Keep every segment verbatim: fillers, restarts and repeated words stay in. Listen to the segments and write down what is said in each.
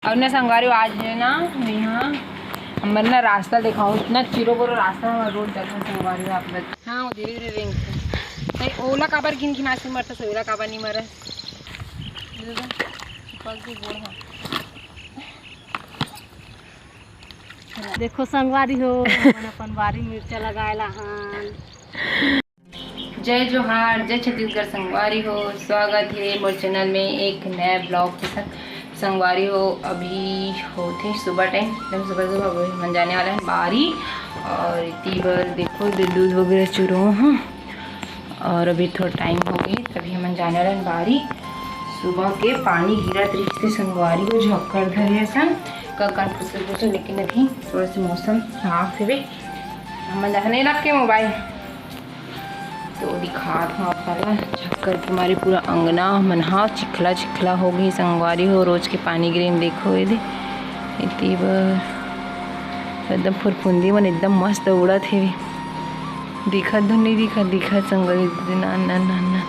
अउ ना संगवारी हो, आज हे ना, यहाँ हमर ना रास्ता देखाओ, इतना चिरो बोरो रास्ता, हमर रोड देखो संगवारी हो आप लोग। हाँ, वो धीरे धीरे रेंग। नहीं, ओला काबर घिन घिन आसे मरता, सोला काबर नहीं मरे। चिपक के गोड़ हा। देखो संगवारी हो, हमन अपन बारी मिर्चा लगाए ला हन। जय जोहार, जय छत्तीसगढ़ संगवारी हो, स्वागत हे मोर चैनल में एक नया ब्लॉग के साथ। संगवारी हो, अभी होथे सुबह टाइम, एकदम सुबह सुबह अभी हमन जाने वाले हैं बारी। और इतनी बार देखो, दे दूध वगैरह चुरो हूँ। और अभी थोड़ा टाइम हो गई, तभी हमन जाने वाले हैं बारी। सुबह के पानी गिरत रहिस हे संगवारी हो, झक्कर धरे असन, कल कल फुसर फुसर, लेकिन अभी थोड़ा सा मौसम साफ हेवे। हमन जाने रख के मोबाइल तो दिखात हूँ आप ला, झक्कर के मारे पूरा अंगना मन हा चिखला चिखला हो गई संगवारी हो। रोज के पानी गिरे में देखो, ये दे, इतनी बार एकदम फुरफुंदी मन एकदम मस्त उड़त हेवे। दिखत धुन नहीं दिखत, दिखत संगवारी, ना ना ना ना।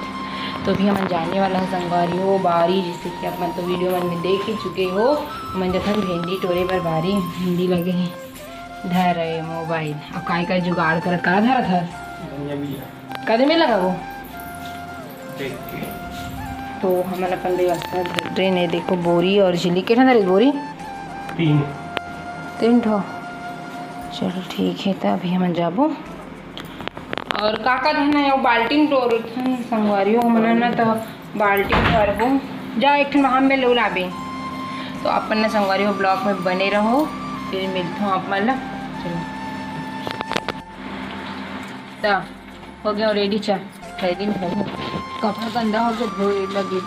तो अभी हमन जाने वाला है संगवारी हो बारी, जैसे कि आप मन तो वीडियो मन में देख ही चुके हो। हमन जथन भेंडी टोरे बर बारी, भेंडी लगे हैं। धर रहे मोबाइल। अब काय काय जुगाड़ करत, का धरत हस? धनिया बीजा। कदे में लगाबो? देख के। तो हमन अपन व्यवस्था धर रहे ने, देखो बोरी और झिल्ली। के ठन धरे बोरी? तीन। तीन ठो। चलो ठीक है, तो अभी हमन जाबो। और का का धरना है, वो बाल्टीन टोरथन संगवारी हो, हमन ना तो बाल्टी भरबो, जा एक ठन वहाँ में ले लाबे। तो अपन ना संगवारी हो, ब्लॉग में बने रहो, फिर मिलता हूँ आप मन ला। चलो, ता हो गया रेडी, चा रेडी में हो गया। कपड़ा गंदा हो गया, धोए लगे।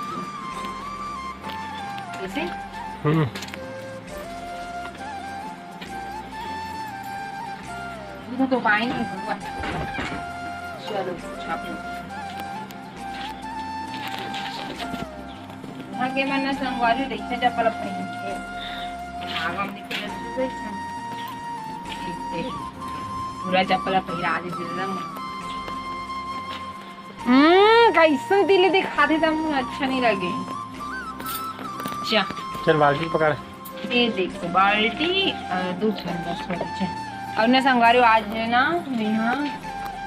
कैसे? हम्म। इधर तो पानी नहीं हुआ। चलो, छाप लो। वहाँ के मन ना संगवारी रहिथे चप्पल पहिन के। आगम निकल जैसे। पूरा चप्पल पहिरा दे दिलम। हम्म, कैसन दिल्ली दिखाते तब अच्छा नहीं लगे। चा। चल बाल्टी पकड़। ये देखो बाल्टी और दो ठन बस हो गए। और ना संगवारी आज है ना, यहाँ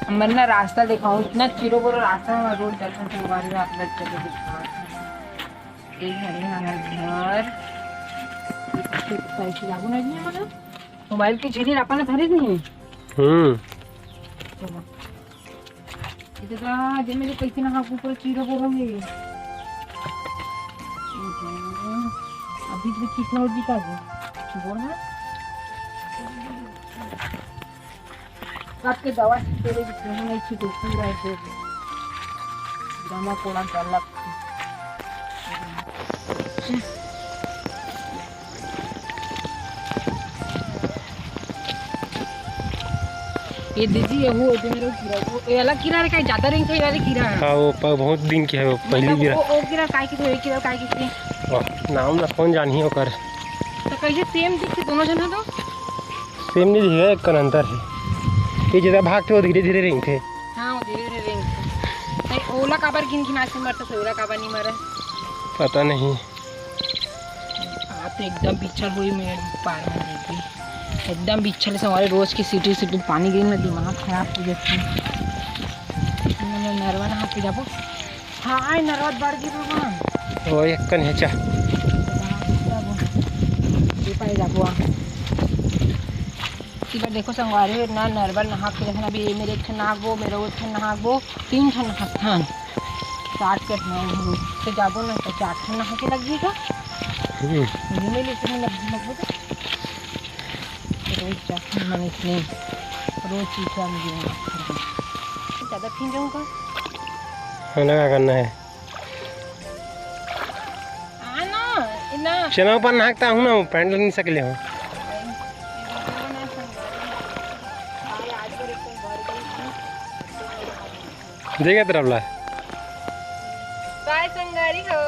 हमर ना रास्ता देखाओ, इतना चिरो बोरो रास्ता है, रोड देखो संगवारी आप लोग चलो दिखाओ। ये घर है हमारा घर। कैसे लागू ना जी हमारा? मोबाइल की झिल्ली अपन धरे नहीं। हम्म। चलो। इधर आ, जे मेरे कैसे ना हाथ ऊपर चिरो बोरो है। हम्म। अभी तो कितना हो जीता है? बोल ना। रात के दवा से तेरे भी नहीं छी तो पूरा है। दमा कोड़ा गलत। ये दीदी, ये वो जो मेरे कीरा, वो ये वाला कीरा रे, काहे ज्यादा रिंग थे, ये वाले कीरा। हाँ, वो प-, बहुत दिन की है, वो पहली मतलब कीरा। वो, वो कीरा काय की थे, ये कीरा काय की थे? वाह, नाम ना कौन जानी ओकर। तो कैसे सेम दिखते दोनों जना तो? सेम नहीं दिखे, एक कन अंतर है। ये ज्यादा भागते, वो धीरे धीरे रिंग थे। हाँ, वो धीरे धीरे रिंग थे। नहीं, ओला काबर घिन घिन आसे मरता, सोला काबर नहीं मरा? पता नहीं। आप तो एकदम बिच्छर हुई, मैं पार में देखी। एकदम बिच्छर से हमारे रोज की सीटी सीटी पानी गिरी, मैं दिमाग खराब हो जाती है। मैं नरवा नहा के जाबो। हाँ, आए नरवा बढ़ गई बाबा। वो एक कन है चा। ये पाए जाबो आ। इधर देखो संगवारी, इतना नरवा नहा के देखना, अभी ये मेरे एक ठन नहाबो, मेरे वो एक ठन नहाबो, तीन ठन नहाथन। सात के अपना से जाबो ना तो चार ठन नहा के लग जाएगा। हम्म। ये मेरे इतने लग, लग, लग। रोज जाथन मन इतने, रोज चीज का मुझे ज्यादा पी जाऊंगा। खाना का करना है? आ ना, इतना चना ऊपर नाकता हूँ ना, पैंट नहीं सकले हो। देखा तरफ ला। बाय संगवारी हो।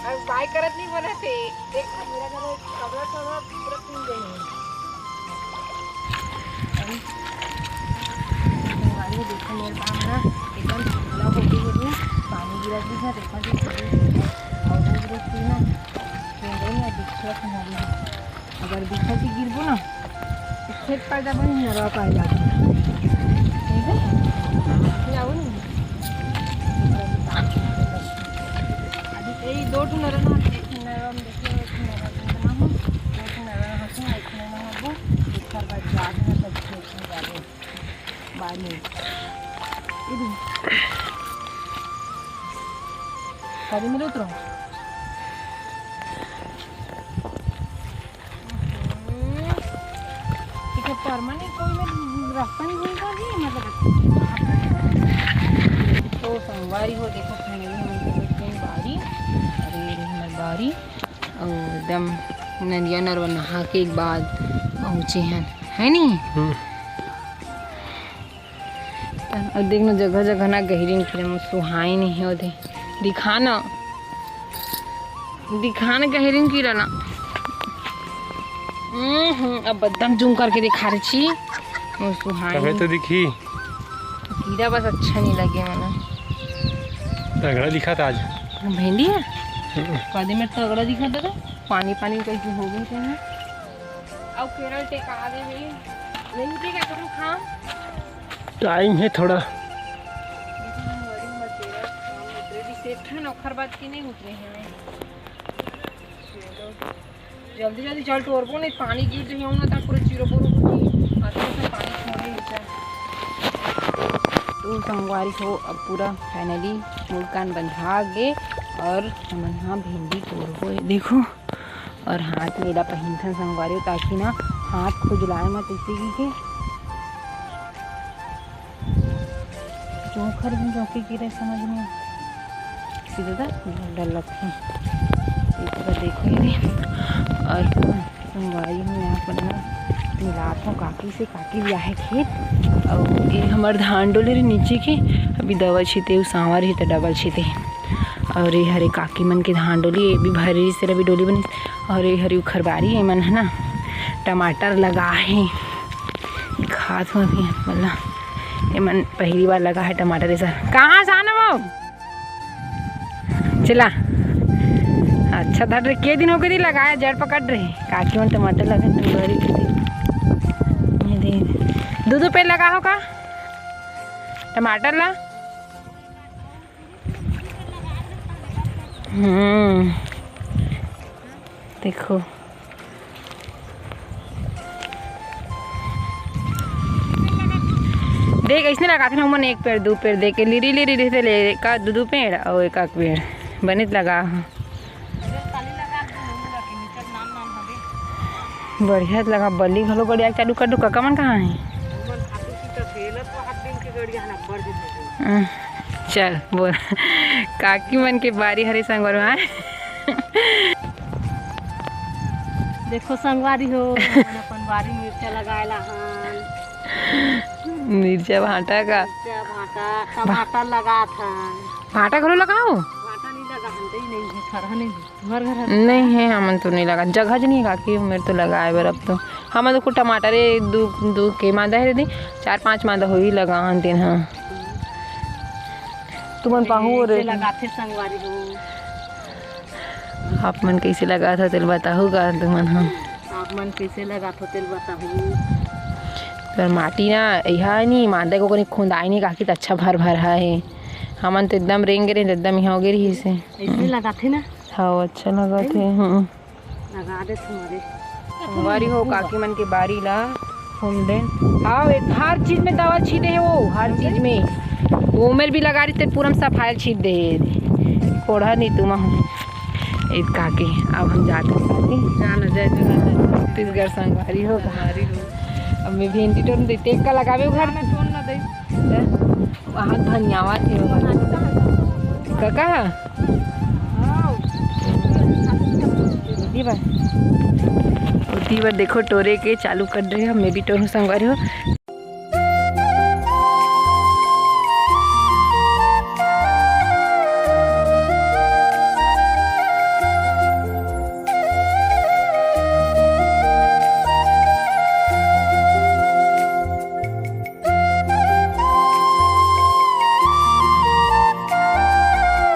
अब बाय करत नहीं बोला थे। देख, मेरा घर कपड़ा थोड़ा पूरा पी गई है। अभी संगवारी हो, देखो मेरे काम ना एकदम खुला हो गई है, पानी गिरा दी है, देखो जी, पाउडर गिरा दी ना, तो नहीं है, दिखा तुम्हारी। अगर बिछा के गिरबो ना, तो खेत पाए जाबो, नहीं नरवा पाए जाबो। ठीक है? जाओ नहीं। अभी यही दो ठो नरवा ना, एक ठो नरवा में देखिए, एक ठो नरवा में ना हो, दो ठो नरवा में हंसू, एक ठो में हंसू, एक बार बाद जाके ना तब खेत में जाबो। बारी। इधर। गाड़ी में उतरो। हम्म। ठीक है, permanent कोई में रास्ता नहीं होगा जी, मतलब। तो संगवारी हो, देखो, finally हम पहुंच गए बारी। अरे, ये हमारी बारी। और एकदम नदिया नरवा नहा के एक बाद पहुंचे हैं, है नी? हम्म। अउ देख ना, जगह जगह ना गहिरिन कीरा मन सुहाई नहीं हे ओदे। दिखा ना, दिखा ना गहिरिन कीरा ना। हम्म, अब एकदम zoom करके दिखा रही छी। वो सुहाई तबे नहीं। तो दिखी। कीरा बस अच्छा नहीं लगे मना। तगड़ा दिखा था आज। भेंडी है? हम्म। कदी में तगड़ा दिखा था, पानी पानी कहीं हो गई थे। अउ केरल टेका दे हे। नहीं उठेगा तुम खा। Time है थोड़ा। देखो, हम गाड़ी में तेरा काम उतरे भी सेठ है ना, ओखर बाद की नहीं उतरे हैं। जल्दी जल्दी चल टोरबो, नहीं पानी गिर जाही ना, तब पूरा चीरो बोरो होही। अच्छा से पानी छोड़े नीचे। तो संगवारी हो, अब पूरा finally मुड़ कान बंधा गे और हमन हा भिंडी टोरबो। ये देखो, और हाथ में एला पहिनथन संगवारी हो, ताकि ना हाथ खुजलाए मत, इसी के चोखर भी चौकी की रहे, समझ में सीधे तक डर लगथे। इस तरह देखो ये, और संगवारी हो, यहाँ पर ना मिलात हो काकी से, काकी भी आहे खेत। और ये हमार धान डोली रहे नीचे के, अभी दवा छीते, उ सांवर ही तो डबल छीते। और ये हरे काकी मन के धान डोली, ये भी भरी से रवि डोली बनी। और ये हरी उखरबारी, ये मन है ना टमाटर लगा है, खात हुआ भी है, मतलब ये मन पहली बार लगा है टमाटर। ये सर कहाँ से आना वो? चला। अच्छा धर रे, के दिन हो गए लगाए, जड़ पकड़ रहे। काकी मन टमाटर लगा, ये दे। दू दू पेड़ लगा हो का टमाटर ला? हम्म, देखो। देख, ऐसने लगाथे ना ओमन, एक पेड़, दू पेड़ दे के, लिरी, लिरी रहिथे ले, एका दू, दू पेड़ अउ एक, एक पेड़ बने लगा ह। बढ़िया लगा, बली घलो गड़िया चालू कर दू। काका मन कहाँ हे? हम्म, चल बोल। काकी मन के बारी हरे संगवारी हो। देखो संगवारी हो, हमन अपन बारी मिर्चा लगाए ला हन। मिर्चा भांटा का? मिर्चा भांटा, टमाटर लगात हन। भांटा घलो लगाओ? भांटा नहीं लगा हन, दे नहीं है, थरहा नहीं है। घर घर हर नहीं है, हमन तो नहीं लगा, जगह ज नहीं है काकी, मेरे तो लगाए बर अब तो। हमन तो कुछ टमाटर ये दू, दू के मादा है दीदी, चार पांच मादा होही लगा हन तेन हा। तुमन पाहू रे। लगाथे संगवारी हो। आप मन कैसे लगात हो तेल बताहू गा तुमन ह। आप मन कैसे लगात हो तेल बताहू। पर माटी ना इहा नहीं मांदा को कोनी खुंदाई नहीं काकी त अच्छा भर भर हा है। हमन तो एकदम रेंग गे रहे एकदम इहा हो गे रही से। ऐसे लगाथे ना। हाँ अच्छा लगाथे। हम्म। लगा दे तुम्हारे। संगवारी हो काकी मन के बारी ला घूम देन। आओ, एक हर चीज में दवा छीटे है वो, हर चीज में। वो मेर भी लगा रही थे, पूरा में सफाई छीट दे। कोढ़ा नहीं तुम हो। एक काकी, अब हम जाते हैं काकी। जाना जय जय छत्तीसगढ़ संगवारी हो। संगवारी हो। अब मैं भिंडी टोर दे, तेल का लगावे घर में। टोर ना दे। वहाँ धनियावा थे वो। काका? ओती बर, ओती बर देखो टोरे के चालू कर दे। मैं भी टोरू संगवारी हो।